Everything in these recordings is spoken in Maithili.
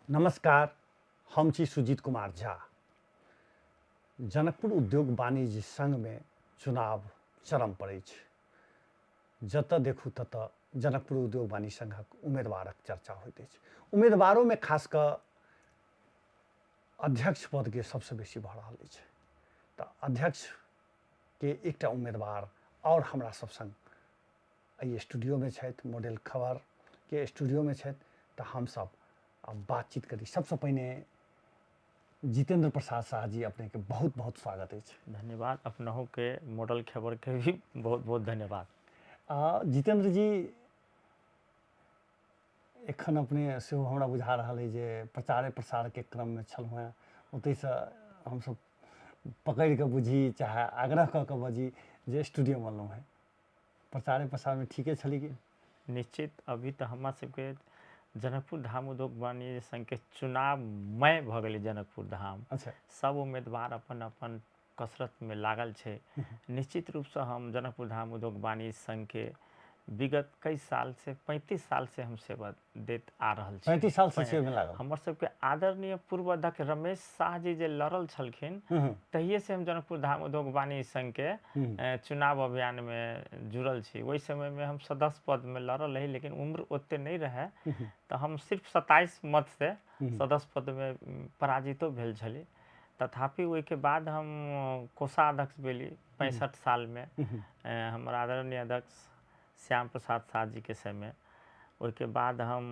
नमस्कार, हम छी सुजीत कुमार झा। जनकपुर उद्योग वाणिज्य संघमे चुनाव चरम पर अछि। जतऽ देखू ततऽ जनकपुर उद्योग वाणिज्य संघक उम्मीदवारक चर्चा होइत अछि। उम्मीदवारोमे खास कऽ अध्यक्ष पदके सबसँ बेसी भऽ रहल अछि। तऽ अध्यक्षके एकटा उम्मीदवार आओर हमरा सब संग एहि स्टूडियोमे छथि, मॉडल खबरके स्टूडियोमे छथि, तऽ हमसब आब बातचीत करी। सबसँ पहिने जितेंद्र प्रसाद शाह जी, अपनेके बहुत बहुत स्वागत अछि। धन्यवाद, अपनहुके मॉडल खबरके भी बहुत बहुत धन्यवाद। जितेंद्र जी, एखन अपने सेहो हमरा बुझा रहल अइ जे प्रचारे प्रसारके क्रममे छलहुँ हेँ, ओतहिसँ हमसब पकड़ि कऽ बुझी चाहे आग्रह कऽ कऽ बजी जे स्टूडियोमे अनलहुँ हेँ। प्रचारे प्रसारमे ठीके छली कि? निश्चित, अभी तऽ हमरा सबके जनकपुर धाम उद्योग वाणिज्य संघके चुनावमय भऽ गेलै जनकपुर धाम। सब उम्मीदवार अपन अपन कसरतमे लागल छै। निश्चित रूपसँ हम जनकपुर धाम उद्योग वाणिज्य संघके विगत कई साल से 35 साल से हम सेवा दैत आ रहल छी। 35 साल से सेवा लागल। हमर सबके आदरणीय पूर्व अध्यक्ष रमेश शाह जी जे लड़ल छलखिन तहिए से हम जनकपुर धाम उद्योग वाणिज्य संघ के चुनाव अभियान में जुड़ल छी। ओहि समय में हम सदस्य पद में लड़ल रही, लेकिन उम्र ओते नहीं रहे, तो हम सिर्फ 27 मत से सदस्य पद में पराजितो भेल छली। तथापि ओहिके बाद हम कोषाध्यक्ष भेली 65 साल में, हमर आदरणीय अध्यक्ष श्याम प्रसाद शाह जी के समय। ओहिके बाद हम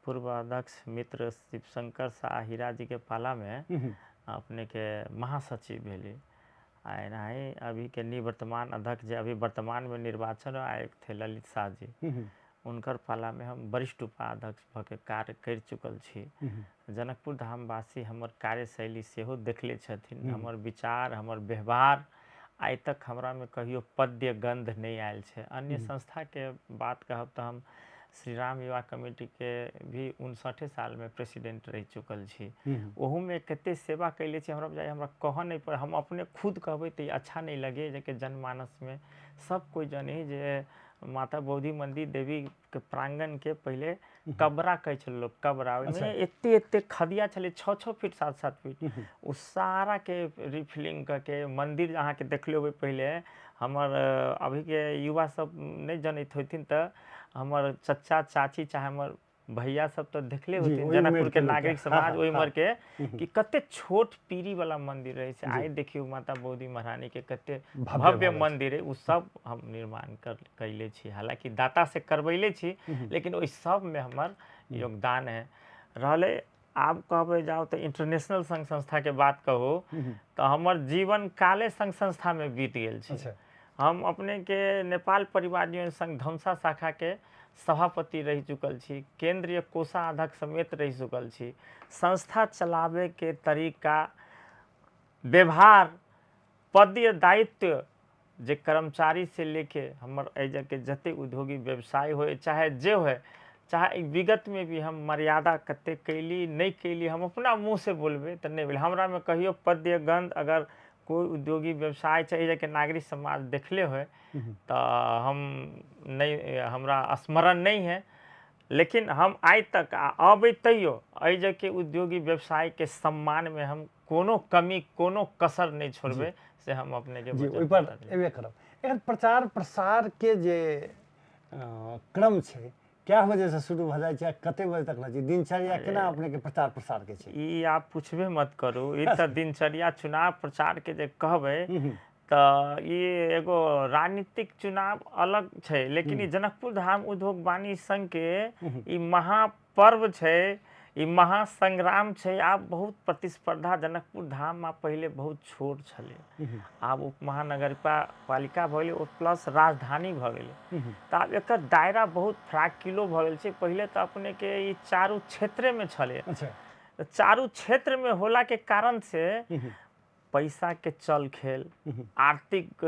पूर्व अध्यक्ष मित्र शिवशंकर शाह हीरा जी के पाला में अपने के महासचिव भेली। आ एनाही अभी के निवर्तमान अध्यक्ष जे अभी वर्तमान में निर्वाचन आयुक्त थे ललित शाह जी, उनकर पाला में हम वरिष्ठ उपाध्यक्ष भऽ के कार्य कर चुकल छी। जनकपुर धामवासी हमर कार्यशैली सेहो देखले छथिन, हमर विचार, हमर व्यवहार। आइ तक हमरामे कहियो पद्य गंध नहि आयल छै। अन्य संस्थाके बात कहब तऽ हम श्री राम युवा कमिटीके भी 59 सालमे प्रेसिडेंट रहि चुकल छी। ओहूमे कते सेवा कैले छी, हमरा बुझाइए हमरा कहऽ नहि पड़े, हम अपने खुद कहबै तऽ ई अच्छा नहि लगे, जेकि जनमानसमे सब कोइ जानै जे माता बोधि मंदिर देवी के प्रांगण के पहिले कबरा कहै छलै लोक, कबरा। ओहिमे एते एते खदिया छलै, 6-6 फीट 7-7 फीट, ओ सारा के रिफिलिंग कऽ के मंदिर अहाँके देखले होबै। पहिले हमर अभीके युवा सब नहि जनैत होथिन, तऽ हमर चचा चाची चाहे हमर भैया सब तऽ देखले होथिन जनकपुर के नागरिक समाज ओहि उम्र के, कि कते छोट पीरी वाला मंदिर रहे छै। आइ देखियौ माता बोधि महारानी के कते भव्य मंदिर है। ओ सब हम निर्माण कर कैले छी, हालांकि दाता से करबैले छी, लेकिन ओहि सब में हमर योगदान है रहले। आब कहबै जाउ तऽ इंटरनेशनल संघ संस्था के बात कहू तऽ हमर जीवन काले संघ संस्था में बीत गेल छै। हम अपने के नेपाल परिवार नियोजन संघ धमसा शाखा के सभापति रहि चुकल छी, केंद्रीय कोषाध्यक्ष समेत रहि चुकल छी। संस्था चलावे के तरीका, व्यवहार, पदीय दायित्व जे कर्मचारी से लेके हमर एहि के जते उद्योगी व्यवसाय होए चाहे जे होए, चाहे विगत में भी हम मर्यादा कते कैली नहीं कैली, हम अपना मुँह से बोलबे तऽ नहीं भेल। हमरा में कहियो पद्य गंध अगर कोई उद्योगी व्यवसाय चाहे एहि के नागरिक समाज देखले होए तऽ हम नहीं, हमरा स्मरण नहीं है, लेकिन हम आइ तक आ अबै तैयो एहि के उद्योगी व्यवसाय के सम्मान में हम कोनो कमी कोनो कसर नहीं छोड़बै, से हम अपने के जी ओहि पर एबे करब। एकर प्रचार प्रसार के जे क्रम छै, क्या बजे से शुरू भऽ जाइ छै, कते बजे तक रहै छै, दिनचर्या केना अपने के प्रचार प्रसार के छै? ई आप पूछबे मत करू, ई तऽ दिनचर्या चुनाव प्रचार के जे कहबै तऽ ई एगो राजनीतिक चुनाव अलग छै, लेकिन ई जनकपुर धाम उद्योग वाणिज्य संघ के ई महापर्व छै, ई महासंग्राम छै। आब बहुत प्रतिस्पर्धा जनकपुर धाम पहिले बहुत छोट छलै, आब उप महानगर पालिका भऽ गेलै, ओ प्लस राजधानी भऽ गेलै, तऽ आब एकर दायरा बहुत फराक किलो भऽ गेल छै। पहिले तऽ अपनेके ई चारू क्षेत्रेमे छलै। तऽ चारू क्षेत्रमे होलाके कारण से पैसा के चल खेल, आर्थिक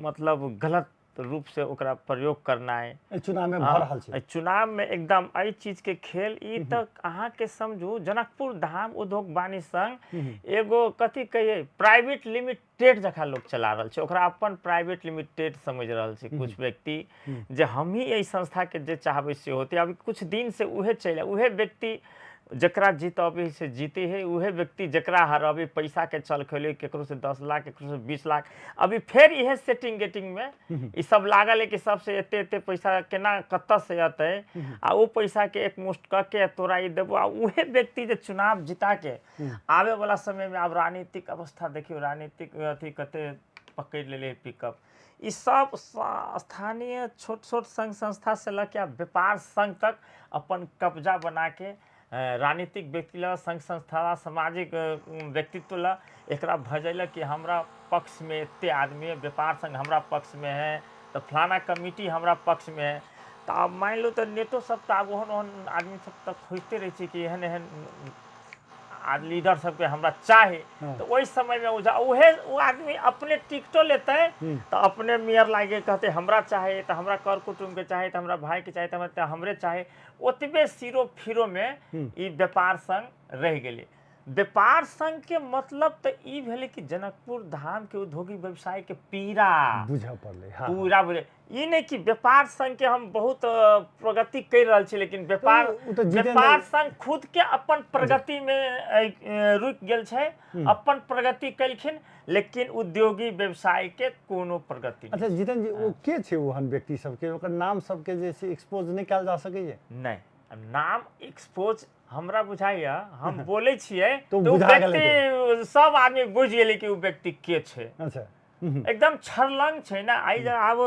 मतलब गलत रूप से ओकरा प्रयोग करनाइ चुनाव में भऽ रहल छै। चुनाव में एकदम एहि चीज के खेल। ई तऽ अहाँके समझू जनकपुर धाम उद्योग वाणिज्य संघ एगो कथी कहिए प्राइवेट लिमिटेड जकाँ लोक चला रहल छै, ओकरा अपन प्राइवेट लिमिटेड समझि रहल छै कुछ व्यक्ति, जे हमही एहि संस्था के जे चाहबै से होतै। अभी कुछ दिन से उहे चलि, उहे व्यक्ति जकरा जीतबै से जीते है, उहे व्यक्ति जकरा हरबै पैसा के चल खेले, केकरो से 10 लाख केकरो से 20 लाख। अभी फेर इहे सेटिंग गेटिंग में ई सब लागल है कि सबसे एते एते पैसा केना कतऽ से अतै आ ओ पैसा के एकमुश्त कऽ के तोरा ई देबो। आ उहे व्यक्ति जे चुनाव जिता के आबे वाला समय में आब राजनीतिक अवस्था देखियौ, राजनीतिक अथी कते पकड़ि लेले पिकअप। ई सब स्थानीय छोट छोट संघ संस्था से लऽ के आ व्यापार संघ तक अपन कब्जा बना के राजनीतिक व्यक्ति ला, संघ संस्था ला, सामाजिक व्यक्तित्व ला एकरा भजैलक कि हमरा पक्ष में एते आदमी है, व्यापार संघ हमरा पक्ष में है, तऽ फलाना कमिटी हमरा पक्ष में है। तऽ आब मानि लू तऽ नेतो सब तऽ आब ओहन ओहन आदमी सब तऽ खोजिते रहै छै कि एहन एहन आ लीडर सबके हमरा चाही। तऽ ओहि समयमे ओ उहे ओ आदमी अपने टिकटो लेतै तऽ अपने मेयर लागे कहतै हमरा चाही, तऽ हमरा कर कुटुम्बके चाही, तऽ हमरा भाइके चाही, तऽ हमरे चाही। ओतबे सिरो फिरोमे ई व्यापार संघ रहि गेलै। व्यापार संघ के मतलब तऽ ई भेलै कि जनकपुर धाम के उद्योगी व्यवसाय के पीड़ा बुझऽ पड़लै। हाँ, पूरा बुझे, ई नहि कि व्यापार संघ के हम बहुत प्रगति कर रहल छी, लेकिन व्यापार ओ तऽ जितेन्द्र व्यापार संघ खुद के अपन प्रगति में रुकि गेल छै, अपन प्रगति केलखिन, लेकिन उद्योगी व्यवसाय के कोनो प्रगति नहीं। अच्छा जितेन्द्र जी, ओ के छै ओहन व्यक्ति सबके, ओकर नाम सबके जे छै एक्सपोज नहि कयल जा सकैए? नहि, नाम एक्सपोज हमरा बुझाइया हम बोलै छियै तो तऽ ओ बुझा गेलै। व्यक्ति सब आदमी बुझि गेलै कि ओ व्यक्ति के छै। अच्छा, एकदम छरलंग छै ने। आइ जे आब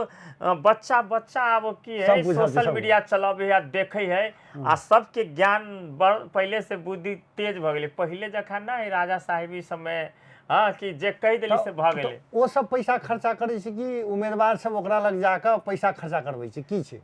बच्चा बच्चा आब की है सब बुझल छै, सोशल सब। मीडिया चलाबै है आ देखै है आ सबके ज्ञान बड़ पहिले से बुद्धि तेज भऽ गेलै। पहिले जखन ने राजा साहेबी समय, हँ, कि जे कहि देली से भऽ गेलै। ओ सब पैसा खर्चा करै छै कि उम्मीदवार सब ओकरा लग जाकऽ पैसा खर्चा करबै छै, की छै?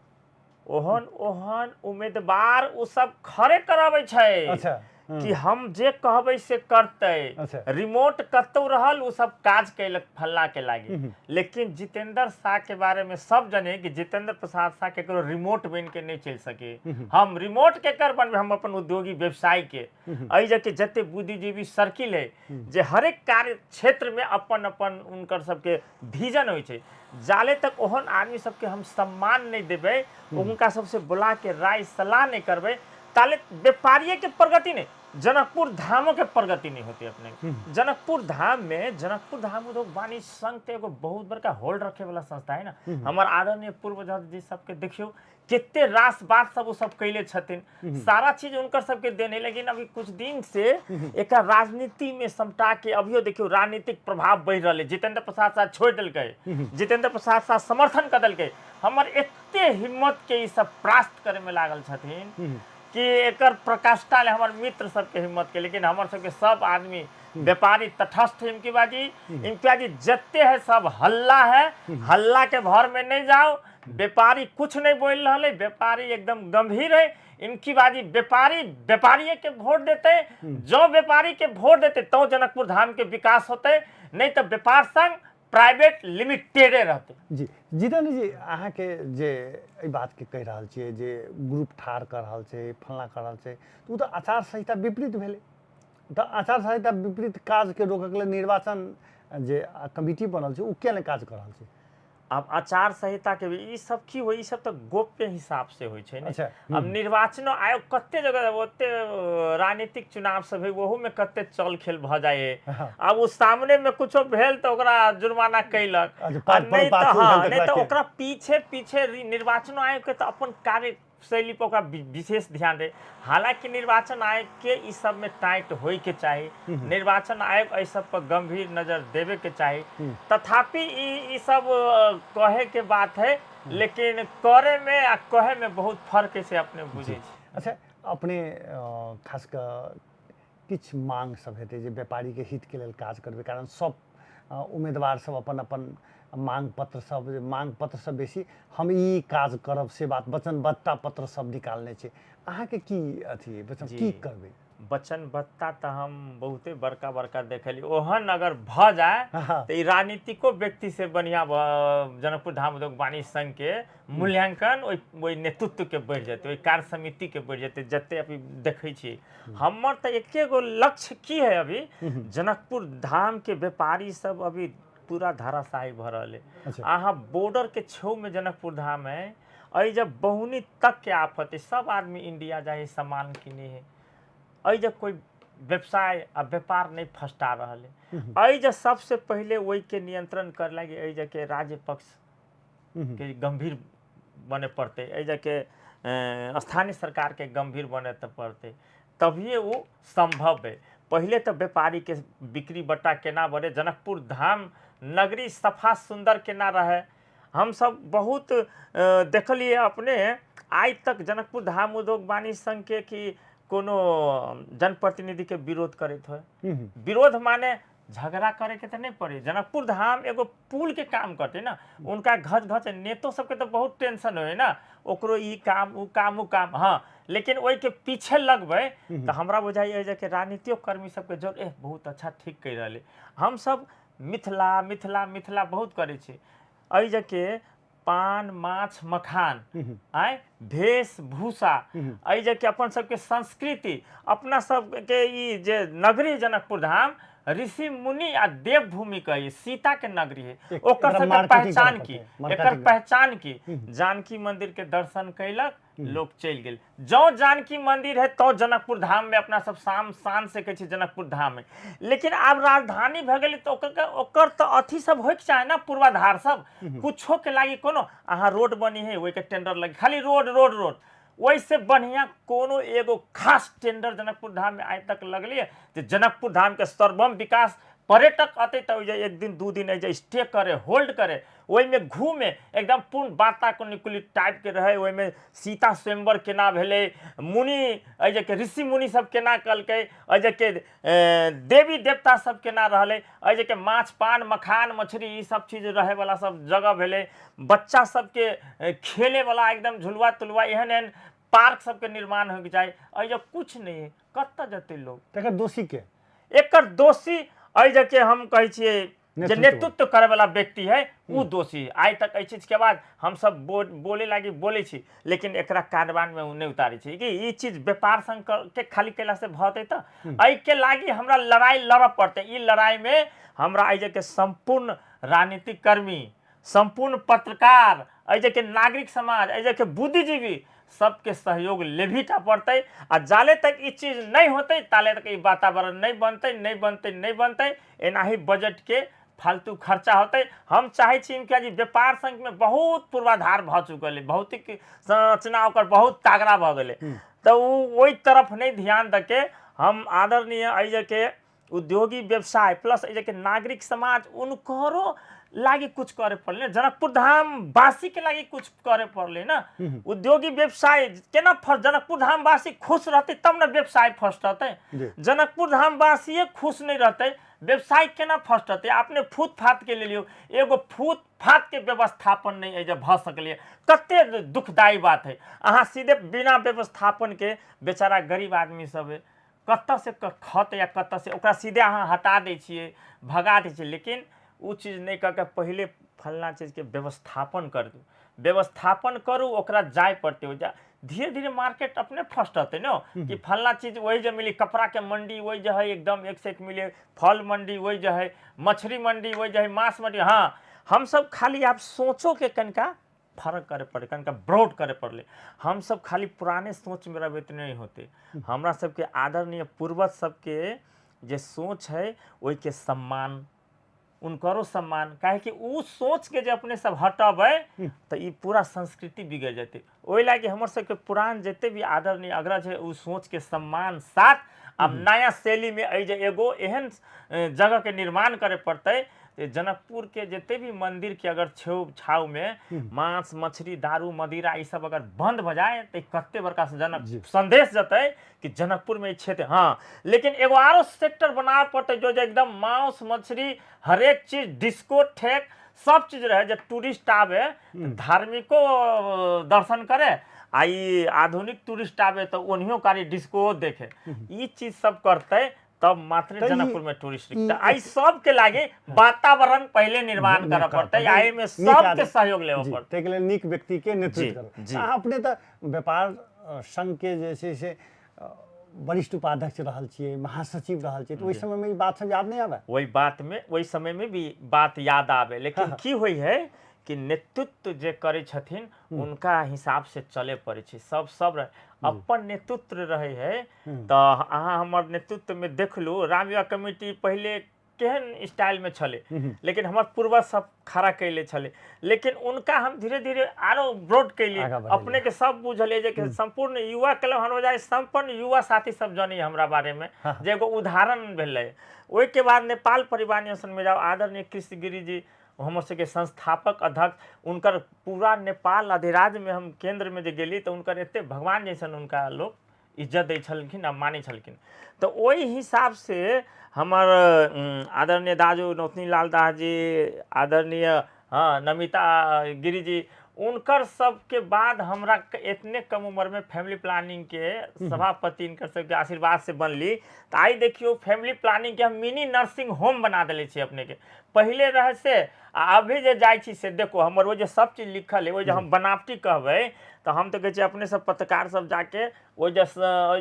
ओहन ओहन उम्मीदवार ओ सब खड़े कराबै छै। अच्छा, कि हम जे कहबै से करतै। अच्छा। रिमोट कतौ रहल ओ सब काज कैलक फल्ला के लागी। लेकिन जितेंद्र शाह के बारे में सब जाने कि जितेंद्र प्रसाद शाह केकरो रिमोट बन के नहीं चलि सके। हम रिमोट केकर बनबै? हम अपन उद्योगी व्यवसाय के एहि जके जते बुद्धिजीवी सर्किल है जे हरेक कार्य क्षेत्र में अपन अपन उनकर सबके विजन होइ छै, जाले तक ओहन आदमी सबके हम सम्मान नहीं देबै, हुनका सबसे बुला के राय सलाह नहीं करबै, ताले व्यापारिये के प्रगति नहीं, जनकपुर धामो के प्रगति नहीं होती। अपने जनकपुर धाम में जनकपुर धाम उद्योग वाणिज्य संघ तो एगो बहुत बड़का होल्ड रखे वाला संस्था है ना। हमर आदरणीय पूर्व जी सबके देखियौ कते रास बात सब ओ सब कैले छथिन, सारा चीज उनकर सबके देने, लेकिन अभी कुछ दिन से एक राजनीति में समटा के अभियो देखियौ राजनीतिक प्रभाव बढ़ि रहल है। जितेंद्र प्रसाद शाह छोड़ि देलकै, जितेंद्र प्रसाद शाह समर्थन कऽ देलकै। हमर एते हिम्मत के ई सब परास्त करे में लागल छथिन कि एकर प्रकाष्ठा ले हमर मित्र सबके हिम्मत के, लेकिन हमर सबके सब आदमी व्यापारी तटस्थ। इमकी बाजी जते है सब हल्ला है, हल्ला के भर में नहीं जाओ। व्यापारी कुछ नहीं बोल रहा है, व्यापारी एकदम गंभीर है। इनकी बाजी व्यापारी व्यापारिये के वोट देते, जो व्यापारी के वोट देते तो जनकपुर धाम के विकास होते, नहीं तो व्यापार संघ प्राइवेट लिमिटेडे रहते। जी जितेंद्र जी, अहाँके जे एहि बातके कहि रहल छियै जे ग्रुप ठाढ़ कऽ रहल छै, फल्लाँ कऽ रहल छै, तऽ ओ तऽ आचार संहिता विपरीत भेलै। तऽ आचार संहिता विपरीत काजके रोकऽके लेल निर्वाचन जे कमिटी बनल छै ओ किया नहि काज कऽ रहल छै? आब आचार संहिता के भी ई सब की होइ, ई सब तऽ गोप्य हिसाब से होइ छै ने। अच्छा, अब निर्वाचनो आयोग कते जगह ओते राजनीतिक चुनाव सब है, ओहू में कते चल खेल भऽ जाइ है। आब ओ सामने में कुछो भेल तऽ ओकरा जुर्माना कैलक, अच्छा, आ पाँच नहि तऽ पाछू हाँ, भेल तऽ नहि तऽ ओकरा के- ओकरा पीछे पीछे निर्वाचनो आयोग के तऽ अपन कार्य शैली पर ओकरा विशेष ध्यान दे। हालांकि निर्वाचन आयोग के ई सब में टाइट होय के चाही, निर्वाचन आयोग एहि सब पर गंभीर नजर देवे के चाही। तथापि ई सब कहे के बात है, लेकिन करे में आ कहे में बहुत फर्क है, से अपने बुझे छी। अच्छा, अपने खास कऽ किछु मांग सब हेतै जे व्यापारीके हितके लेल काज करबै, कारण सब उम्मीदवार सब अपन अपन मांग पत्र सब, मांग पत्र सब बेसी हम ई काज करब से बात वचनबद्धता पत्र सब निकालने छै। अहाँके की अथी वचन की करबै? वचनबद्धता तऽ हम बहुते बड़का बड़का देखली, ओहन अगर भऽ जाय तऽ ई राजनीतिको व्यक्ति से बढ़िया जनकपुर धाम उद्योग वाणिज्य संघ के मूल्यांकन ओहि नेतृत्व के बढ़ि जेतै, ओहि कार्य समिति के बढ़ि जेतै। जते अभी देखै छियै, हमर तऽ एके गो लक्ष्य की है, अभी जनकपुर धाम के व्यापारी सब अभी पूरा धाराशाही भऽ रहल है। अच्छा। अहाँ बॉर्डर के छौ में जनकपुर धाम है, एहि जब बहुनी तक के आफत है, सब आदमी इंडिया जाइ है सामान किने है। एहि जे कोइ व्यवसाय आ व्यापार नहि फस्टा रहल है। एहि जे सबसे पहिले ओहिके नियंत्रण करे लागी एहि जे के राज्य पक्ष के गंभीर बने पड़तै, एहि जे के स्थानीय सरकार के गंभीर बने तऽ पड़तै, तभिए वो संभव है। पहिले तऽ व्यापारी के बिक्री बट्टा केना बढ़े, जनकपुर धाम नगरी सफा सुंदर केना रहे। हमसब बहुत देखलिए अपने आइ तक जनकपुर धाम उद्योग वाणिज्य संघ के कि कोनो जनप्रतिनिधि के विरोध करैत होय। विरोध माने झगड़ा करे के तो नहीं पड़े। जनकपुर धाम एगो पुल के काम करते ना, उनका घच घच नेतो सबके तो बहुत टेंशन होय ना, ओकरो ई काम उ काम उ काम। हाँ, लेकिन ओहि के पीछे लगबै तो हमरा बुझाइए जे कि राजनीतियो कर्मी सबके जरूर एह बहुत अच्छा ठीक कहि रहलै। हमसब मिथिला मिथिला मिथिला बहुत करै छी। एहि जे के पान माछ मखान आय वेशभूषा, एहि जे के अपन सबके संस्कृति, अपना सबके ई जे नगरी जनकपुर धाम ऋषि मुनि आ देवभूमि कही सीता के नगरी है, ओकर एकरा सबके मार्केटिंग पहचान करऽ की, पड़तै, एकर मार्केटिंग। पहचान की। जानकी मंदिर के दर्शन कैलक लोग चलि गेल। जँ जानकी मंदिर है तो जनकपुर धाम में अपना सब शाम शान से कहै छी जनकपुर धाम है। लेकिन आब राजधानी भऽ गेलै तऽ ओकर तऽ अथी सब होइके चाही ना, पूर्वाधार सब कुछो के लागी। कोनो अहाँ रोड बनी है ओहिके टेंडर लगी, खाली रोड रोड रोड, ओहिसे बढ़िया कोनो एगो खास टेंडर जनकपुर धाम में आइ तक लगलियै जे जनकपुर धाम के सर्वम विकास, पर्यटक अतै तऽ ओहि जे एक दिन दू दिन एहि जे स्टे करे, होल्ड करे, ओहिमे घूमे, एकदम पूर्ण वातानुकूलित टाइपके रहै। ओहिमे सीता स्वयंवर केना भेलै, मुनि एहि जे ऋषि मुनि सब केना कलकै, एहि जे के देवी देवता सब केना रहलै, एहि जे के माछ पान मखान मछली ई सब चीज रहैवला सब जगह भेलै। बच्चा सबके खेलैवला एकदम झुलुआ तुलुआ एहन एहन पार्क सबके निर्माण होइके चाही। एहि जे कुछ नहि है, कतऽ जेतै लोग? तकर दोषी के? एकर दोषी एहि जे के हम कहै छियै जे नेतृत्व करे वाला व्यक्ति है उ दोषी है। आइ तक एहि चीज के बाद हम सब बोले लागी बोले छी, लेकिन एकरा कार्रवाई में उ नहीं उतारे छी कि ई चीज व्यापार संघ के खाली कैला से भते त एहि के लागी हमरा लड़ाई लड़ऽ पड़तै। ई लड़ाई में हमरा एहि जे के संपूर्ण राजनीतिक कर्मी, संपूर्ण पत्रकार, एहि जे के नागरिक समाज, एहि जे के बुद्धिजीवी सबके सहयोग लेबही टा पड़तै। आ जाले तक ई चीज नहीं होतै ताले तक ई वातावरण नहीं बनतै, नहीं बनतै, नहीं बनतै। एनाही बजट के फालतू खर्चा होतै। हम चाहै छी कि जी व्यापार संघ में बहुत पूर्वाधार भऽ चुकल है, भौतिक संरचना ओकर बहुत तगड़ा भऽ गेलै, तऽ ओ ओहि तरफ नहीं ध्यान दऽ के हम आदरणीय एहि जे के उद्योगी व्यवसाय प्लस एहि जे के नागरिक समाज उनकरो लागी कुछ करे पड़लै, जनकपुर धाम वासी के लागी कुछ करे पड़लै ना। उद्योगी व्यवसाय केना फर्स्ट, जनकपुर धाम वासी खुश रहतै तब ना व्यवसाय फर्स्ट रहतै। जनकपुर धाम वासीए खुश नहीं रहतै, व्यवसाय केना फर्स्ट रहतै? अपने फूट फाट के लेलियो, एगो फूट फाट के व्यवस्थापन नहीं है जे भऽ सकलियै, कते दुखदायी बात है। अहाँ सीधे बिना व्यवस्थापन के बेचारा गरीब आदमी सब है, कतऽ से खत या कतऽ से ओकरा सीधे अहाँ हटा दै छियै, भगा दै छियै। लेकिन ओ चीज नहि कऽ के पहिले फलना चीजके व्यवस्थापन करू, व्यवस्थापन करू, ओकरा जाय पड़तै। ओ जा धीरे धीरे मार्केट अपने फर्स्ट रहतै ने कि फलना चीज वही जे मिली, कपड़ाके मंडी वही जे है एकदम एक से एक मिले, फल मंडी वही जे है, मछली मंडी वही जे है, मांस मंडी। हाँ, हमसब खाली आब सोचो के कनिका फरक करे पड़े, कनिका ब्रॉड करे पड़लै। हमसब खाली पुराने सोच में रहबै तऽ नहि होतै। हमरा सबके आदरणीय पूर्वज सबके जे सोच है ओहिके सम्मान, उनकरो सम्मान, काहेकि उ सोच के जे अपने सब हटबै तऽ ई पूरा संस्कृति बिगड़ जेतै। ओहि लागी हमर सबके पुरान जते भी आदरणीय अग्रज है उ सोच के सम्मान साथ अब नया शैली में एहि जे एगो एहन जगह के निर्माण करे पड़तै जे जनकपुर के जते भी मंदिर के अगर छेव छाव में मांस मछली दारू मदिरा ई सब अगर बंद भऽ जाए तऽ कते बड़का जनक संदेश जतै कि जनकपुर में ई क्षेत्र। हाँ, लेकिन एगो आरो सेक्टर बनाबऽ पड़तै जो जे एकदम मांस मछली हरेक चीज डिस्को ठेक सब चीज रहे, जे टूरिस्ट आबे धार्मिको दर्शन करे आ ई आधुनिक टूरिस्ट आबे तऽ ओनहियो कारी डिस्को देखे। ई चीज सब करतै तब मात्र जनकपुर में टूरिस्ट दिखतै। आई सबके लागी वातावरण पहिले निर्माण करऽ पड़तै, आ एहिमे सबके सहयोग लेबऽ पड़तै। ताहिके लेल नीक व्यक्तिके नेतृत्व करऽ। अहाँ अपने तऽ व्यापार संघ के जे छै से वरिष्ठ उपाध्यक्ष रहल छियै, महासचिव रहल छियै, तऽ ओहि समयमे ई बात सब याद नहि आबै? ओहि बात में, ओहि समय में भी बात याद आवे, लेकिन की होइ है कि नेतृत्व जे करै छथिन हुनका हिसाब से चले पड़ै छै। सब सब अपन नेतृत्व रहै है। तऽ अहाँ हमर नेतृत्वमे देखलू, राम युवा कमिटी पहिले केहन स्टाइलमे छलै, लेकिन हमर पूर्वज सब खड़ा कैले छलै, लेकिन उनका हम धीरे धीरे आरो ब्रॉड कैलिए। आगाँ बढ़ेलियै। अपने के सब बुझलिए जे कि सम्पूर्ण युवा क्लब हमर जाय, सम्पूर्ण युवा साथी सब जानी हमरा बारेमे, जे एगो उदाहरण भेलै। ओहिके बाद नेपाल परिवहन में जाओ, आदरणीय कृष्ण गिरी जी हमर सबके संस्थापक अध्यक्ष, हुनकर पूरा नेपाल अधिराज्यमे हम केन्द्रमे जे गेली तऽ हुनकर एते भगवान जैसन हुनका लोक इज्जत दै छलखिन आ मानै छलखिन। तऽ ओहि हिसाबसँ हमर आदरणीय दाजू नौतनी लाल दास जी, आदरणीय हँ नमिता गिरी जी, हुनकर सबके बाद हमरा एतने कम उम्रमे फैमिली प्लानिंगके सभापति इनकर सबके आशीर्वाद से बनली। तऽ आइ देखियौ, फैमिली प्लानिंगके हम मिनी नर्सिंग होम बना देले छी अपनेके। पहिले रहै से आ अभी जे जाइ छी से देखो, हमर ओ जे सब चीज लिखल है, ओहि जे हम बनावटी कहबै तऽ हम तऽ कहै छी अपने सब पत्रकार सब जाके ओहि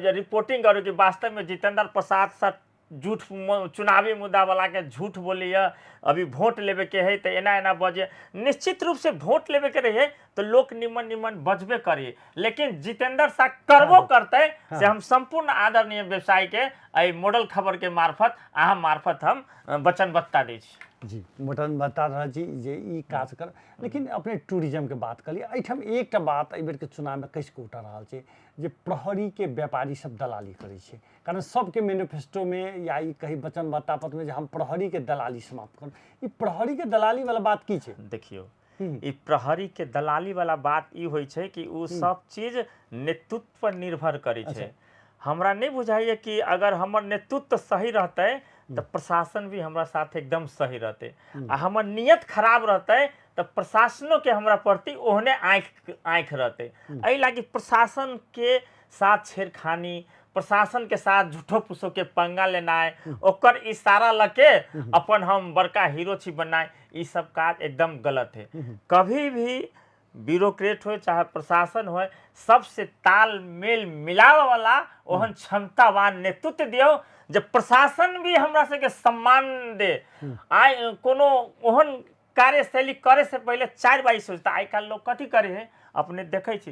जे रिपोर्टिंग करू कि वास्तवमे जितेंद्र प्रसाद सर झूठ चुनावी मुद्दा वाला के झूठ बोलैया, अभी वोट लेबे के है तऽ एना एना बजे। निश्चित रूप से वोट लेबे के रहिए तऽ लोक निमन निमन बजबे करी, लेकिन जितेंद्र शाह करबो करतै से हम सम्पूर्ण आदरणीय व्यवसायी के एहि मॉडल खबर के मार्फत, अहाँ मार्फत हम वचनबद्धता दै छी। जी, वचन बता रहल छी जे ई काज कर। लेकिन अपने टूरिज्मके बात करी, एहिठाम एकटा बात एहि बेरके चुनावमे कसि कऽ उठा रहल छै जे प्रहरीके व्यापारी सब दलाली करै छै, कारण सबके मैनिफेस्टोमे या ई कही वचनबद्धता पत्रमे जे हम प्रहरीके दलाली समाप्त करब। ई प्रहरीके दलाली वाला बात की छै? देखियौ, ई प्रहरी के दलाली वाला बात ई होइ छै कि ओ सब चीज नेतृत्व पर निर्भर करै छै। हमरा नहि बुझाइए कि अगर हमर नेतृत्व सही रहतै तऽ प्रशासन भी हमरा साथ एकदम सही रहतै, आ हमर नियत खराब रहतै तऽ प्रशासनोके हमरा प्रति ओहने आँखि आँखि रहतै। एहि लागी प्रशासन के साथ छेड़खानी, प्रशासन के साथ झूठो फूसो के पंगा लेनाइ, ओकर इशारा लऽ के अपन हम बड़का हीरो छी बनाइ, ई सब काज एकदम गलत है। कभी भी ब्यूरोक्रेट हो चाहे प्रशासन हो, सबसे तालमेल मिलावे वाला ओहन क्षमतावान नेतृत्व दियौ जे प्रशासन भी हमरा सबके सम्मान दे। आइ कोनो ओहन कार्यशैली करे से पहिले 4 बार सोचता। आइ काल्हि लोग कथी करे है, अपने देखै छी,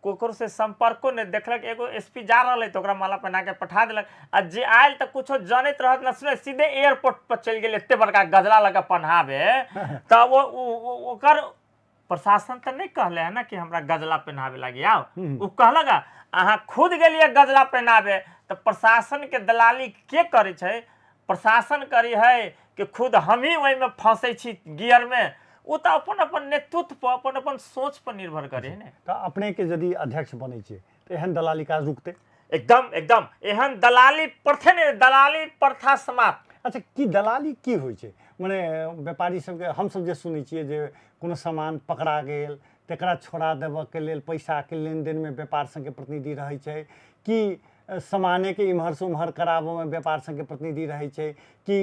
ककरो से संपर्को नहि देखलक, एगो एस पी जा रहल है तऽ ओकरा माला पहना के पठा देलक, आ जे आयल तऽ कुछो जनैत रहत न सुनैत, सीधे एयरपोर्ट पर चलि गेल, एते बड़का गजरा लऽ कऽ पहनाबे तऽ ओकर प्रशासन तऽ नहि कहले है ना कि हमरा गजला पहनाबे लागी आओ, ओ कहलक अहाँ खुद गेलियै गजला पहनाबे। तऽ प्रशासन के दलाली के करै छै? प्रशासन करी है कि खुद हमही ओहिमे फंसै छी गियरमे? ओ तऽ अपन अपन नेतृत्व पर, अपन अपन सोच पर निर्भर करे है ने। तऽ अपनेके यदि अध्यक्ष बनै छियै तऽ एहन दलाली काज रुकतै? एकदम एकदम, एहन दलाली प्रथे नहि, दलाली प्रथा समाप्त। अच्छा, की दलाली की होइ छै? मने व्यापारी सबके हमसब जे सुनै छियै जे कोनो सामान पकड़ा गेल तकरा छोड़ा देबऽके लेल पैसाके लेनदेनमे व्यापार संघके प्रतिनिधि रहै छै, कि सामानेके इम्हरसँ उम्हर कराबऽमे व्यापार संघके प्रतिनिधि रहै छै, कि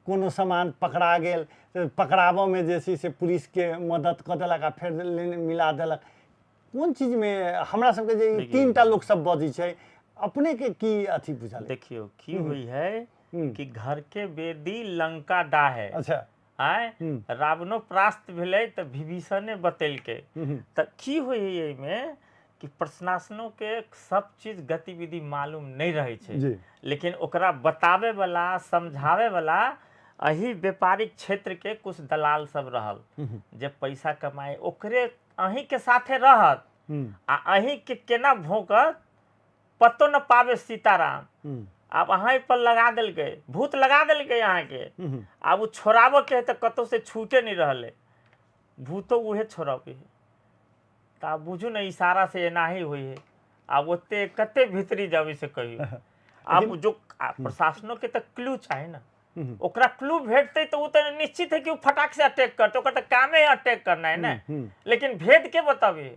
कोनो सामान पकड़ा गेल तऽ पकड़ाबऽमे जे छै से पुलिसके मदद कऽ देलक आ फेर लेन मिला देलक? कोन चीजमे हमरा सबके जे ई तीन टा लोक सब बजै छै, अपनेके की अथी बुझल? देखियौ, की होइ है कि घर के बेदी लंका डाहे। आय रावणो परास्त भेलै तऽ विभीषणे बतेलकै। तऽ की होइ है एहिमे कि प्रशासनो के सब चीज गतिविधि मालूम नहि रहै छै, लेकिन ओकरा बताबै वाला, समझाबै वाला एहि व्यापारिक क्षेत्र के कुछ दलाल सब रहल जे पैसा कमाए, ओकरे अहीं के साथे रहत आ अहीं के केना भोंकत पतो न पावे सीताराम। आब अहाँ पर लगा देलकै भूत, लगा देलकै अहाँके, आब ओ छोड़ाबऽ के है तऽ कतौ से छूटे नहि रहलै, भूतो उहे छोड़ाबै है। तऽ आब बुझू ने, इशारा से एनाही होइ है। आब ओते कते भीतरी जाबै से कहियौ। आब जो प्रशासनो के तऽ क्लू चाही ने, ओकरा क्लू भेटतै तऽ ओ तऽ निश्चित है कि ओ फटाक से अटैक करतै, ओकर तऽ कामे है अटैक करना है ने। लेकिन भेद के बताबी?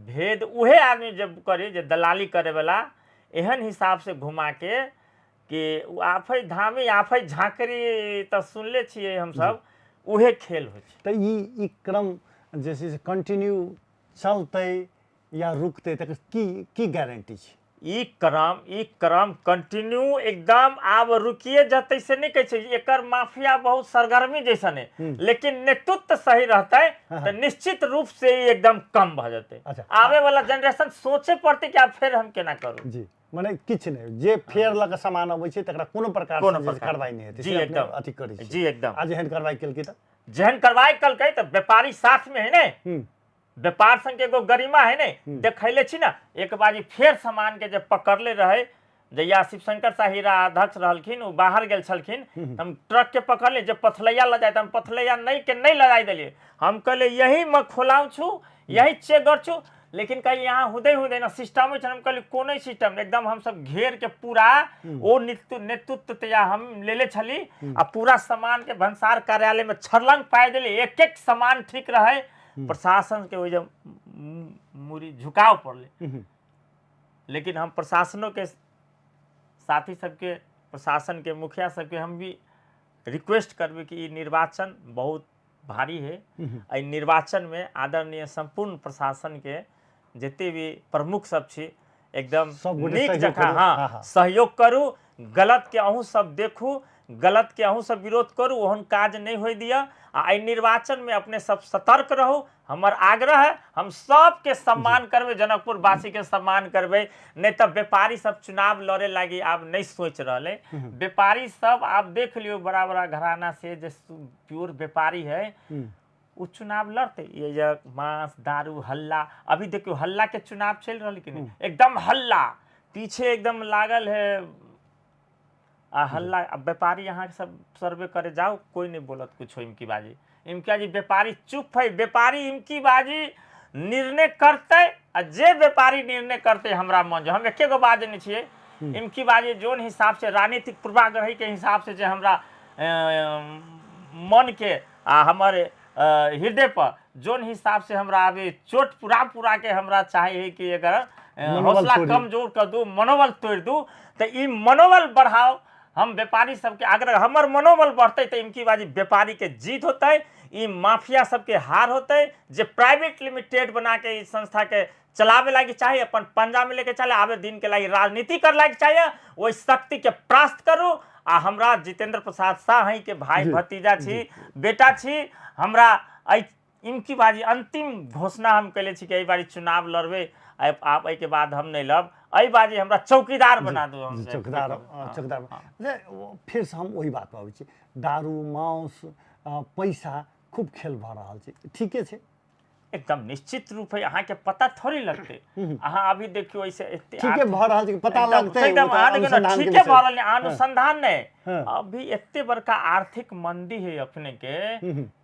भेद उहे आदमी जब करे जे दलाली करे वाला, एहन हिसाब से घुमा के कि ओ आफै धामी आफै झाँकरी तऽ सुनले छियै हमसब, उहे खेल होइ छै। तऽ ई ई क्रम जे छै से कंटिन्यू चलतै या रुकतै, तकर की की गारंटी छै? ई क्रम कंटिन्यू एकदम आब रुकिए जतै से नहि कहै छै। एकर माफिया बहुत सरगर्मी जैसन है, लेकिन नेतृत्व सही रहतै तऽ निश्चित रूप से ई एकदम कम भऽ जेतै। आबे वाला जनरेशन सोचे पड़तै कि आब फेर हम केना करू। जी, मने किछु नहि, जे फेर लऽ कऽ सामान अबै छै तकरा कोनो प्रकार कोनो से जे प्रकार। कार्रवाई नहि हेतै जी, से अपने एकदम। अथी करै छी। जी, एकदम। आ जेहन कार्रवाई केलकै तऽ? जेहन कार्रवाई कलकै तऽ व्यापारी साथ में है ने। व्यापार संघ के एगो गरिमा है ने, देखैले छी ने। एक बाजी फेर सामान के जे पकड़ले रहे, जहिया शिवशंकर शाही हीरा अध्यक्ष रहलखिन, ओ बाहर गेल छलखिन, तऽ हम ट्रक के पकड़ले जे पथलैया लऽ जाए, तऽ हम पथलैया नहीं के नहीं लऽ जाय देलियै। हम कहले यही में खोलाउ छु, यही चेक कर छु, लेकिन कहीं यहाँ हुदै हुदै ना सिस्टम छै। हम कहली कोनो सिस्टम नहीं, एकदम हम सब घेर के पूरा ओ नेतृत्व तैया हम लेले छली आ पूरा सामान के भंसार कार्यालय में छरलंग पाइ देली। एक एक सामान ठीक रहे, प्रशासन के ओहि जे मुरी झुकाव पड़ले। लेकिन हम प्रशासनों के साथी सबके, प्रशासन के मुखिया सबके हम भी रिक्वेस्ट करबै कि ई निर्वाचन बहुत भारी है। एहि निर्वाचन में आदरणीय संपूर्ण प्रशासन के जते भी प्रमुख सब छी, एकदम सब गोटे नीक सहयोग जकाँ करू। हाँ, सहयोग करू। गलत के अहूँ सब देखू, गलत के अहूँ सब विरोध करू, ओहन काज नहि होय दिअ। आ एहि निर्वाचन में अपने सब सतर्क रहू, हमर आग्रह है। हम सबके सम्मान करबै, जनकपुर वासी के सम्मान करबै। नहि तऽ व्यापारी सब चुनाव लड़े लागी आब नहि सोचि रहल है। व्यापारी सब आब देख लियौ, बड़ा बड़ा घराना से जे प्योर व्यापारी है, ओ चुनाव लड़ते। ये जे मांस दारू हल्ला, अभी देखियो हल्ला के चुनाव चलि रहल कि नहीं, एकदम हल्ला पीछे एकदम लागल है आ हल्ला। अब व्यापारी अहाँ सब सर्वे करे जाओ, कोई नहीं बोलत कुछ। इमकी बाजी, इमकी जी व्यापारी चुप है। व्यापारी इमकी बाजी निर्णय करते आ जे व्यापारी निर्णय करते हमरा मन जो हम एके गो बात नहीं छियै। इमकी बाजी जोन हिसाब से राजनीतिक पूर्वाग्रही के हिसाब से जे हमरा मन के आ हमर हृदय पर जोन हिसाब से हमरा अभी चोट पूरा पूरा के हमरा चाहे है कि एकर मनोबल हौसला तोड़ी। कमजोर कर दू, मनोबल तोड़ दू, तऽ ई मनोबल बढ़ाओ। हम व्यापारी सबके आग्रह, हमर मनोबल बढ़तै तऽ इमकी बाजी व्यापारी के जीत होतै, ई माफिया सबके हार होतै, जे प्राइवेट लिमिटेड बना के ई संस्था के चलावे लागी चाही, अपन पंजा में लेके चले आबे दिन के लागी राजनीति कर लागी चाहिए, ओहि शक्ति के परास्त करू। आ हमरा जितेंद्र प्रसाद शाह हई के भाई भतीजा छी, बेटा छी। हमरा एहि इमकी बाजी अंतिम घोषणा हम कैले छी कि एहि बारी चुनाव लड़बै, आब एहिके बाद हम नहि लड़ब। एहि बाजी हमरा चौकीदार बना दू। हम चौकीदार। चौकीदार जे फेरसँ हम ओहि बात पर अबै छी। दारू, मांस, पैसा खूब खेल भऽ रहल छै, ठीके छै? एकदम निश्चित रूप है। अहाँके पता थोड़ी लगतै? अहाँ अभी देखियौ, ऐसे एते ठीके भऽ रहल छै, पता लगतै? एकदम ओ तऽ अहाँ देखियौ ने, अनुसंधानके ठीके विषय। भऽ रहल है, अनुसंधान नहि। अभी एते बड़का आर्थिक मंदी है अपने के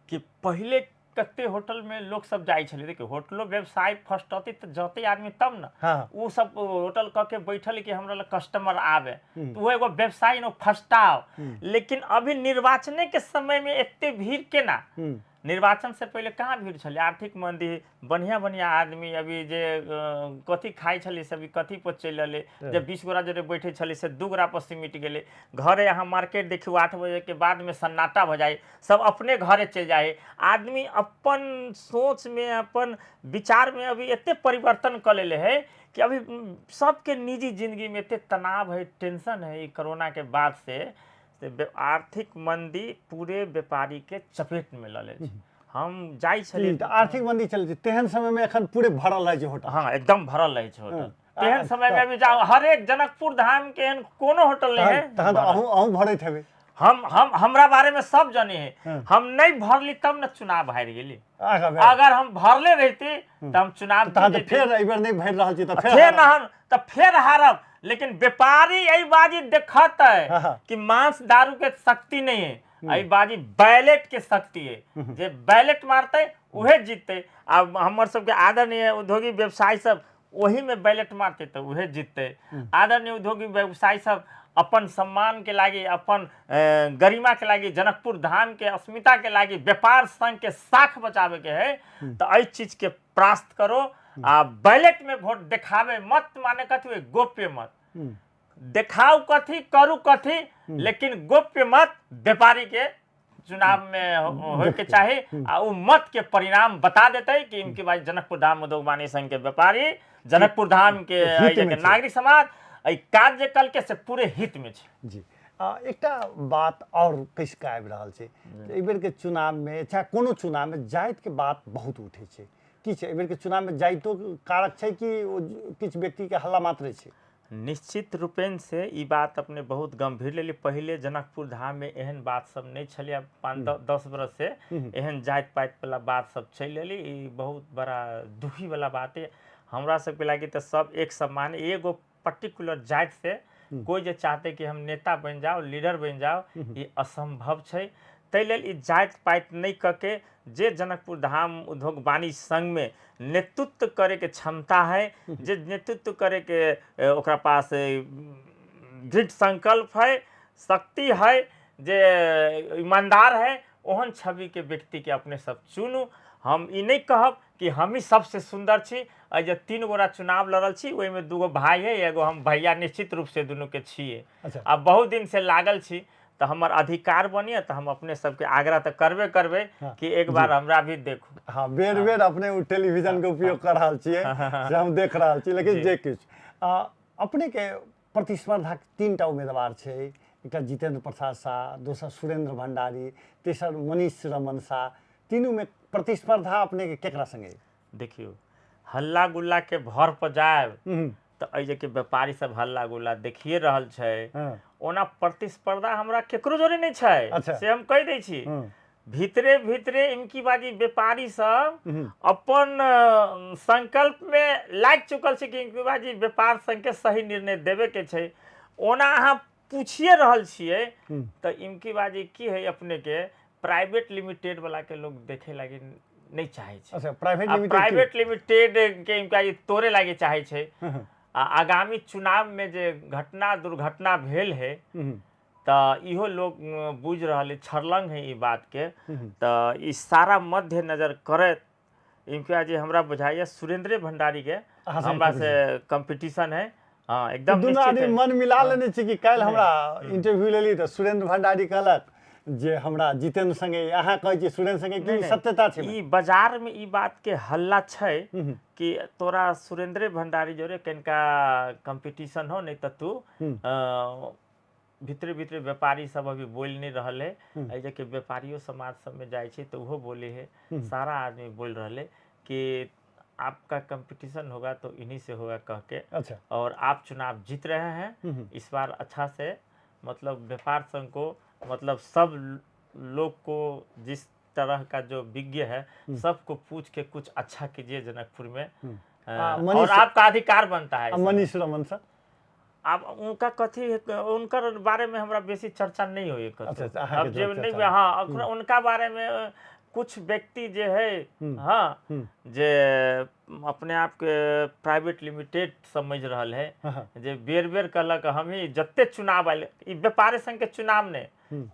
कि पहिले कते होटल में लोग सब जाइ छलै। देखियौ, होटलो व्यवसाय फर्स्ट तऽ जते आदमी तब ने ओ सब होटल कऽ के बैठल कि हमरा लग कस्टमर आवे, तऽ ओ एगो व्यवसाय ने फस्टाव। लेकिन अभी निर्वाचने के समय में एते भीड़ केना? निर्वाचन से पहिले कहाँ भीड़ छलै? आर्थिक मंदी, बढ़िया बढ़िया आदमी अभी जे कथी खाइ छलै से अभी कथी पर चलि रहलै। जे 20 गोरा जरे बैठे छलै से 2 गोरा पर सिमटि गेलै। घरे अहाँ मार्केट देखियौ, 8 बजे के बाद में सन्नाटा भऽ जाइ, सब अपने घरे चलि जाइ। आदमी अपन सोच में, अपन विचार में अभी एते परिवर्तन कऽ लेले है कि अभी सबके निजी जिंदगी में एते तनाव है, टेंशन है ई कोरोना के बाद से। आर्थिक मंदी पूरे व्यापारी के चपेट में लऽ ले छै। हम जाइ छलियै। तऽ आर्थिक मंदी चलै छै, तेहन समय में एखन पूरे भरल रहै छै होटल? हाँ, एकदम भरल रहै छै होटल। तेहन समय में अभी जाउ, हरेक जनकपुर धाम के एहन कोनो होटल नहीं है। तहन तऽ अहूँ अहूँ भरैत हेबै। हम हमरा बारे में सब जाने है। हम नहीं भरली तब न चुनाव हारि गेली। अगर हम भरले रहती तऽ हम चुनाव तहन तऽ फेर एहि बेर नहि भरि रहल छी तऽ फेर न हम तऽ फेर हारब। लेकिन व्यापारी एहि बाजी देखत है कि मांस दारू के शक्ति नहीं है, एहि बाजी बैलेट के शक्ति है। जे बैलेट मारते उहे जीतते। आ हमर सबके आदरणीय उद्योगी व्यवसायी सब ओही में बैलेट मारते तऽ उहे जीतते। आदरणीय उद्योगी व्यवसायी सब अपन सम्मान के लागी, अपन गरिमा के लागी, जनकपुर धाम के अस्मिता के लागी, व्यापार संघ के साख बचावे के है तऽ एहि चीज के परास्त करो आ बैलेट में वोट देखावे मत। माने कथी हुए? गोप्य मत। देखाउ कथी, करू कथी, लेकिन गोप्य मत व्यापारी के चुनाव में होय के चाही। आ उ मत के परिणाम बता देते कि इनके भाई जनकपुर धाम उद्योग वाणिज्य संघ के व्यापारी जनकपुर धाम के हित एहि मे जे छै। नागरिक समाज एहि काज जे कलके से पूरे हित में छै। जी, एकटा बात आओर कसि कऽ आबि रहल छै, एहि बेरके चुनावमे चाहे कोनो चुनावमे जातिके बात बहुत उठै छै, की छै एहि बेरके चुनावमे जाइतो कारक छै कि ओ किछु व्यक्तिके हल्ला मात्रे छै? निश्चित रूपेण से ई बात अपने बहुत गंभीर लेली। पहिले जनकपुर धाम में एहन बात सब नहीं छलै, आब 5-10 बरस से एहन जाति पाति वाला बात सब चलि एली। ई बहुत बड़ा दुखी वाला बात है हमरा सबके लागी। तऽ सब एक समान, एगो पर्टिकुलर जाति से कोई जे चाहते कि हम नेता बनि जाओ, लीडर बनि जाओ, ई असंभव छै। ताहि लेल ई जाति पाति नहि कऽ के जे जनकपुर धाम उद्योग वाणिज्य संघ में नेतृत्व करे के क्षमता है, जे नेतृत्व करे के ओकरा पास दृढ़ संकल्प है, शक्ति है, जे ईमानदार है, ओहन छवि के व्यक्ति के अपने सब चुनू। हम ई नहीं कहब कि हम ही सबसे सुंदर छी। एहि जे 3 गोरा चुनाव लड़ल छी ओहिमे 2 गो भाई है, एगो हम भैया निश्चित रूप से दुनू के छियै। आ बहुत दिन से लागल छी तऽ हमर अधिकार बनिए, तऽ हम अपने सबके आग्रह तऽ करबे करबै कि एक बार हमरा भी देखू। हाँ, बेर बेर अपने ओ टेलीविजन के उपयोग कर रहल छियै से हम देख रहल छी। लेकिन जे किछु अपने के प्रतिस्पर्धा 3टा उम्मीदवार छै, एकटा जितेंद्र प्रसाद शाह, दोसर सुरेंद्र भंडारी, तेसर मनीष रमन शाह, तीनू में प्रतिस्पर्धा अपने के केकरा संगे? देखियौ, हल्ला गुल्ला के भर पर जायब तऽ एहि जे के व्यापारी सब हल्ला गुल्ला देखिए रहल छै। ओना प्रतिस्पर्धा हमरा केकरो जोरे नहि छै। से हम कहि दै छी। भीतरे भीतरे इनकी बाजी व्यापारी सब अपन संकल्प में लागि चुकल छै कि इनकी बाजी व्यापार संघ के सही निर्णय देवे के छै। ओना अहाँ पूछिए रहल छियै तऽ इनकी बाजी की है, अपने के प्राइवेट लिमिटेड वाला के लोग देखे लागी नहीं चाहे छै। अच्छा, प्राइवेट आ लिमिटेड प्राइवेट लिमिटेड के इनका ई तोड़े लागी चाहे छै। आ आगामी चुनाव में जे घटना दुर्घटना भेल है तऽ इहो लोग बुझि रहल है, छरलंग है ई बात के। तऽ ई सारा मध्य नजर करैत इनका जे हमरा बुझाइए सुरेंद्रे भंडारी के अहाँ संगे हमरा से कंपटीशन है। हाँ, एकदम दुनू निश्चित आदमी है। मन मिला लेने छी कि काल्हि हमरा इंटरव्यू लेली तऽ सुरेंद्र भंडारी कहलक जे हमरा जितेंद्र संगे, अहाँ कहै छी सुरेंद्र संगे, की नहीं, सत्यता छै? ई बाजार में ई बात के हल्ला छै कि तोरा सुरेंद्रे भंडारी जोरे कनिका कंपटीशन हो, नहीं तऽ तू भीतरे भीतरे व्यापारी सब अभी बोल नहीं रहल है। एहि जे के व्यापारियों समाज सब में जाइ छै तऽ ओहो बोले है, सारा आदमी बोल रहल है कि आपका कंपटीशन होगा तो इन्हीं से होगा कह के। और आप चुनाव जीत रहे हैं इस बार, अच्छा से मतलब व्यापार संघ को मतलब सब लोग को जिस तरह का जो विज्ञ है सबको पूछ के कुछ अच्छा कीजिए जनकपुर में। और आपका अधिकार बनता है। मनीष रमन सर आब उनका कथी, उनकर बारे में हमरा बेसी चर्चा नहीं होई। अच्छा, अच्छा, अहाँके अब जे चर्चा नहीं, नहीं। हाँ, उनका बारे में कुछ व्यक्ति जे है, हाँ, जे अपने आप के प्राइवेट लिमिटेड समझ रहल है, जे बेर बेर कहलक हम ही जते चुनाव आयल, ई व्यापारी संघ के चुनाव नहि,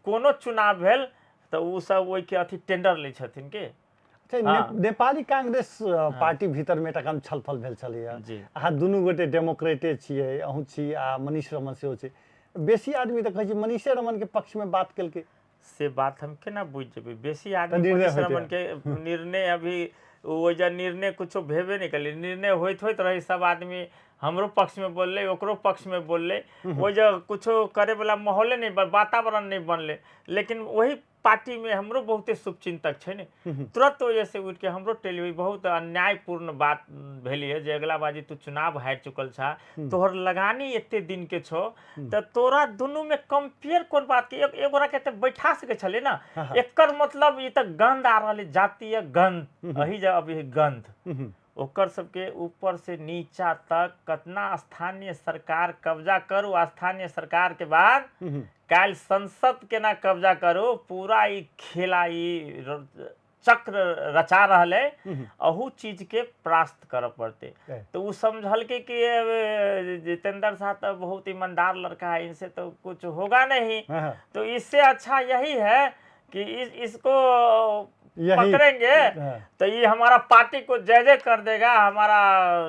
कोनो चुनाव भेल तऽ ओ सब ओहिके अथी टेंडर लै छथिन के। अच्छा, नेपाली कांग्रेस पार्टी भीतर में एकटा काम छलफल भेल छलैया। अहाँ दुनू गोटे डेमोक्रेटे छियै, अहूँ छी आ मनीष रमन सेहो छै। बेसी आदमी तऽ कहै छै मनीषे रमन के पक्ष में बात केलकै। से बात हम केना बुझि जेबै? बेसी आदमी निर्णय मनीष होइते रमन के निर्णय अभी ओ जे निर्णय कुछो भेबे नहि केलै, निर्णय होइत होइत रही, सब आदमी हमरो पक्ष में बोललै, ओकरो पक्ष में बोललै, ओहि जे कुछो करे वाला माहौले नहीं, वातावरण नहीं बनलै। लेकिन वही पार्टी में हमरो बहुते शुभचिंतक छै ने, तुरंत वजह से उठि के हमरो टेलीविजन बहुत अन्यायपूर्ण बात भेलियै जे अगला बाजी तू चुनाव हारि चुकल छा, तोहर लगानी एते दिन के छौ, तऽ तोरा दुनू में कंपेयर कोन बात के, एक गोरा के तऽ बैठा सकै छलै ना। एकर मतलब ई तऽ गंध आ रहल है, जातीय गंध, एही जे अभी गंध ओकर सबके ऊपर से नीचा तक कतना स्थानीय सरकार कब्जा करू, स्थानीय सरकार के बाद काल्हि संसद केना कब्जा करू, पूरा ई खेला ई चक्र रचा रहल है, अहू चीज के परास्त करऽ पड़तै। तो वो समझलकै कि जितेंद्र साहब तो बहुत ईमानदार लड़का है, इनसे तो कुछ होगा नहीं, तो इससे अच्छा यही है कि इसको पकड़ेंगे तो ये हमारा पार्टी को जय जय कर देगा, हमारा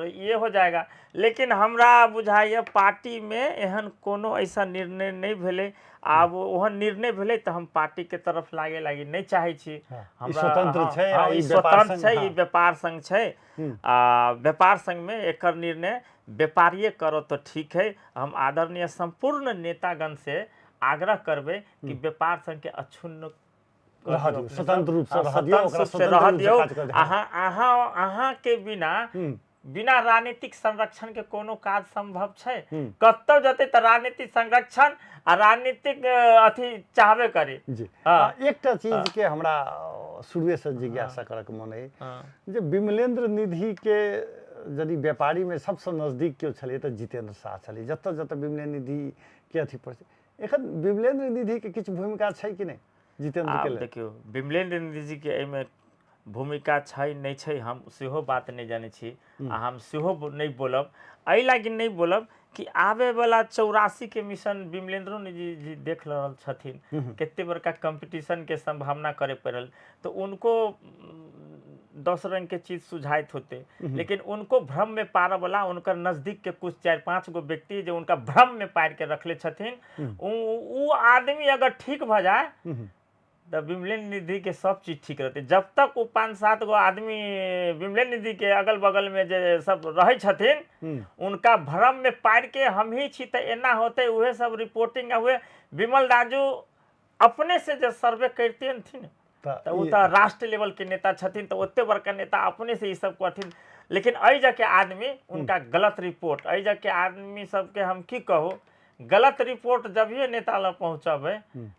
ये हो जाएगा। लेकिन हमरा बुझाइए पार्टी में एहन कोनो ऐसा निर्णय नहीं भेलै। आब ओहन निर्णय भेलै तऽ हम पार्टी के तरफ लागे लागी नहि चाहै छी। हमरा स्वतंत्र छै, ई स्वतंत्र छै, ई व्यापार संघ छै आ व्यापार संघ में एकर निर्णय व्यापारिये करो तो ठीक है। हम आदरणीय सम्पूर्ण नेतागण से आग्रह करबै कि व्यापार संघ के अक्षुण्ण रह दियौ, स्वतंत्र रूप से रह दियौ, ओकरा स्वतंत्र रूप से काज कर दियौ। अहाँ अहाँ अहाँ के बिना बिना राजनीतिक संरक्षण के कोनो काज संभव छै? कतौ जेतै तऽ राजनीतिक संरक्षण आ राजनीतिक अथी चाहबे करी जी। एकटा चीज के हमरा शुरुए से जिज्ञासा करऽ के मन अइ जे विमलेंद्र निधि के यदि व्यापारी में सबसँ नजदीक केओ छलै तऽ जितेंद्र शाह छलै। जतऽ जतऽ विमलेंद्र निधि के अथी पर एखन विमलेंद्र निधि के किछु भूमिका छै कि नहि जितेंद्र के लेल? देखियौ, विमलेंद्र निधि जी के एहिमे भूमिका छै नहि छै हम सेहो बात नहि जानै छी आ हम सेहो नहि बोलब। एहि लागि नहि बोलब कि आबे वाला 84 के मिशन विमलेंद्रो निधि जी देख रहल छथिन, कते बड़का कंपटीशन के संभावना करे पड़ल, तो उनको 10 रंग के चीज सुझाइत होते, लेकिन उनको भ्रम में पारऽ वाला उनकर नजदीक के कुछ 4-5 गो व्यक्ति जे उनका भ्रम में पार के रखले छथिन, उ आदमी अगर ठीक भऽ जाए तऽ विमलेंद्र निधि के सब चीज ठीक रहतै। जब तक ओ 5-7 गो आदमी विमलेंद्र निधि के अगल बगल में जे सब रहै छथिन उनका भ्रम में पार के हम ही छी तऽ एना होते, उहे सब रिपोर्टिंग हुए। विमल राजू अपने से जे सर्वे करते तऽ ओ तऽ राष्ट्र लेवल के नेता छथिन, तऽ ओते बड़का नेता अपने से ई सब कहथिन, लेकिन एहि जगह आदमी उनका गलत रिपोर्ट, एहि जगह आदमी सबके हम की कहू, गलत रिपोर्ट जब नेता लग पहुँचबे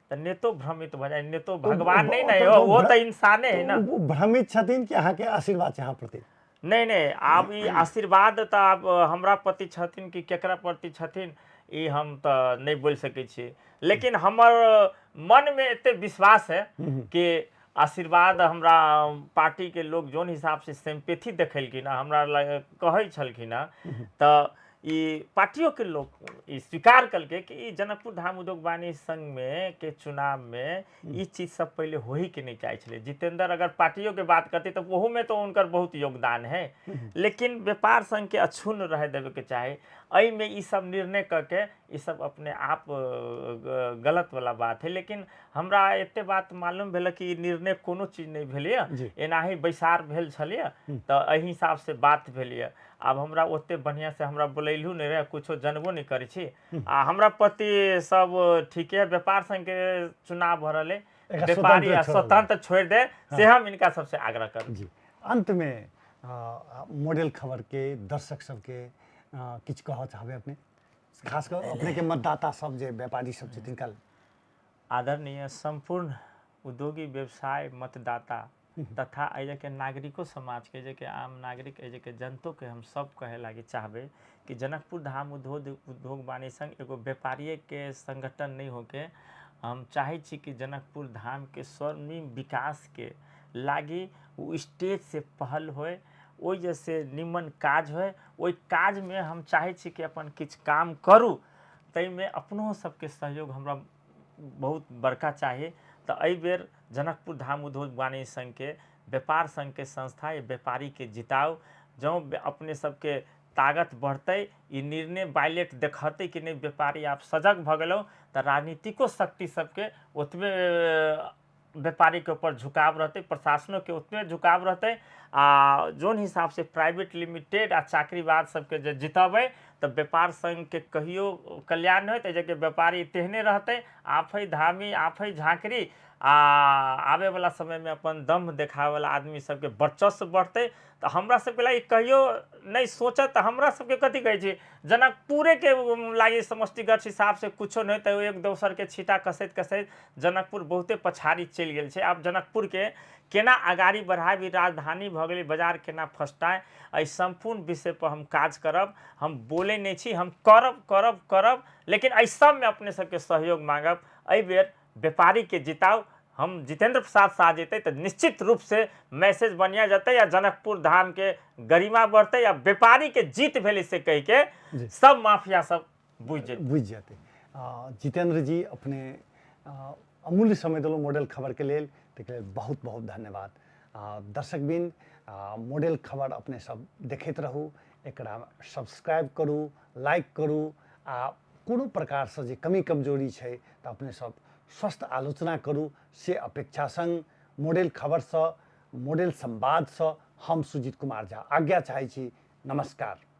तऽ नेतो भ्रमित भऽ जाय। नेतो भगवान नहीं ने हो, वो तऽ इंसाने है ना। भ्रमित छथिन कि अहाँके आशीर्वाद छै अहाँ प्रति? नहीं नहीं, आब ई आशीर्वाद तऽ आब हमरा प्रति छथिन कि केकरा प्रति छथिन ई हम तऽ नहीं बोलि सकै छी, लेकिन हमर मन में एते विश्वास है कि आशीर्वाद हमरा पार्टी के लोग जोन हिसाब से सिम्पैथी देखेलखिन हमरा कहै छलखिन तऽ ई पार्टियों के लोग ई स्वीकार कलके कि ई जनकपुर धाम उद्योग वाणिज्य संघ में के चुनाव में ई चीज सब पहले हो ही के नहीं चाहे छलै। जितेंद्र अगर पार्टियों के बात करते तो ओहू में तो उनकर बहुत योगदान है, लेकिन व्यापार संघ के अक्षुण्ण रह देवे के चाही। एहिमे ई सब निर्णय करके ई सब अपने आप गलत वाला बात है। लेकिन हमरा एते बात मालूम भेल कि निर्णय कोनो चीज नहीं भेल, एनाही बैसार भेल छलियै तऽ एहि हिसाब से बात भेल। आब हमरा ओते बढ़िया से हमरा बोलैलू नहीं रहे, कुछो जनबो नहीं करै छी आ हमरा प्रति सब ठीके है। व्यापार संघ के चुनाव भऽ रहल है, व्यापारी स्वतंत्र छोड़ दे से हम इनका सबसे आग्रह करब जी। अंत में मॉडल खबर के दर्शक सबके किछु कहऽ चाहबै अपने, खास कर अपने के मतदाता सब जे व्यापारी सब छथिन? कल आदरणीय सम्पूर्ण उद्योगी व्यवसाय मतदाता तथा एहि के नागरिको समाज के, जे के आम नागरिक एहि के जनतो के हम सब कहे लागी चाहबै कि जनकपुर धाम उद्योग वाणिज्य संघ एगो व्यापारिये के संगठन नहीं होके हम चाहै छी कि जनकपुर धाम के स्वर्णिम विकास के लागी ओ स्टेज से पहल होए, ओहि जैसे निमन काज होए, ओहि काज में हम चाहै छी कि अपन किछु काम करू, ताहिमे अपनो सबके सहयोग हमरा बहुत बड़का चाही। तऽ एहि बेर जनकपुर धाम उद्योग वाणिज्य संघ के व्यापार संघ के संस्था व्यापारी के जिताउ। जँ अपने सबके ताकत बढ़तै, ई निर्णय बैलेट देखतै कि नहि व्यापारी आब सजग भऽ गेलहुँ, तऽ राजनीतिको शक्ति सबके ओतबे व्यापारी के ऊपर झुकाव रहतै, प्रशासनो के ओतबे झुकाव रहतै। आ जोन हिसाब से प्राइवेट लिमिटेड आ चाकरीवाद सबके जे जितबै तऽ व्यापार संघ के कहियो कल्याण नहि होतै, जेकि व्यापारी तेहने रहतै आफै धामी आफै झाँकरी, आ आबे वाला समय में अपन दम देखावे वाला आदमी सबके वर्चस्व बढ़तै। तऽ हमरा सबके लागि कहियो नहि सोचत। तऽ हमरा सबके कथी कहै छी, जनकपुरे के लागि समष्टिगत हिसाब से कुछो नहि, तऽ एक दोसर के छीटा कसैत कसैत जनकपुर बहुते पछाड़ी चलि गेल छै। आब जनकपुर के केना अगाड़ी बढ़ाबी, राजधानी भऽ गेलै, बाजार केना फस्टाय, एहि सम्पूर्ण विषय पर हम काज करब। हम बोलै नहि छी, हम करब करब करब, लेकिन एहि सबमे अपने सबके सहयोग मांगब। एहि बेर व्यापारी के जिताउ। हम जितेंद्र प्रसाद शाह जेतै तऽ निश्चित रूप से मैसेज बढ़िया जेतै आ जनकपुर धाम के गरिमा बढ़तै आ व्यापारी के जीत भेलै से कहि के सब माफिया सब बुझि जेतै, बुझि जेतै। जितेंद्र जी अपने अमूल्य समय देलहुँ मॉडल खबर के लेल, ताहिके ताहिके लेल बहुत बहुत धन्यवाद। आ दर्शकवृन्द, मॉडल खबर अपने सब देखैत रहू, एकरा सब्सक्राइब करू, लाइक करू आ कोनो प्रकारसँ जे कमी कमजोरी छै तऽ अपने सब स्वस्थ आलोचना करू, से अपेक्षा संग मॉडल खबरसँ, मॉडल संवादसँ हम सुजीत कुमार झा आज्ञा चाहै छी। नमस्कार।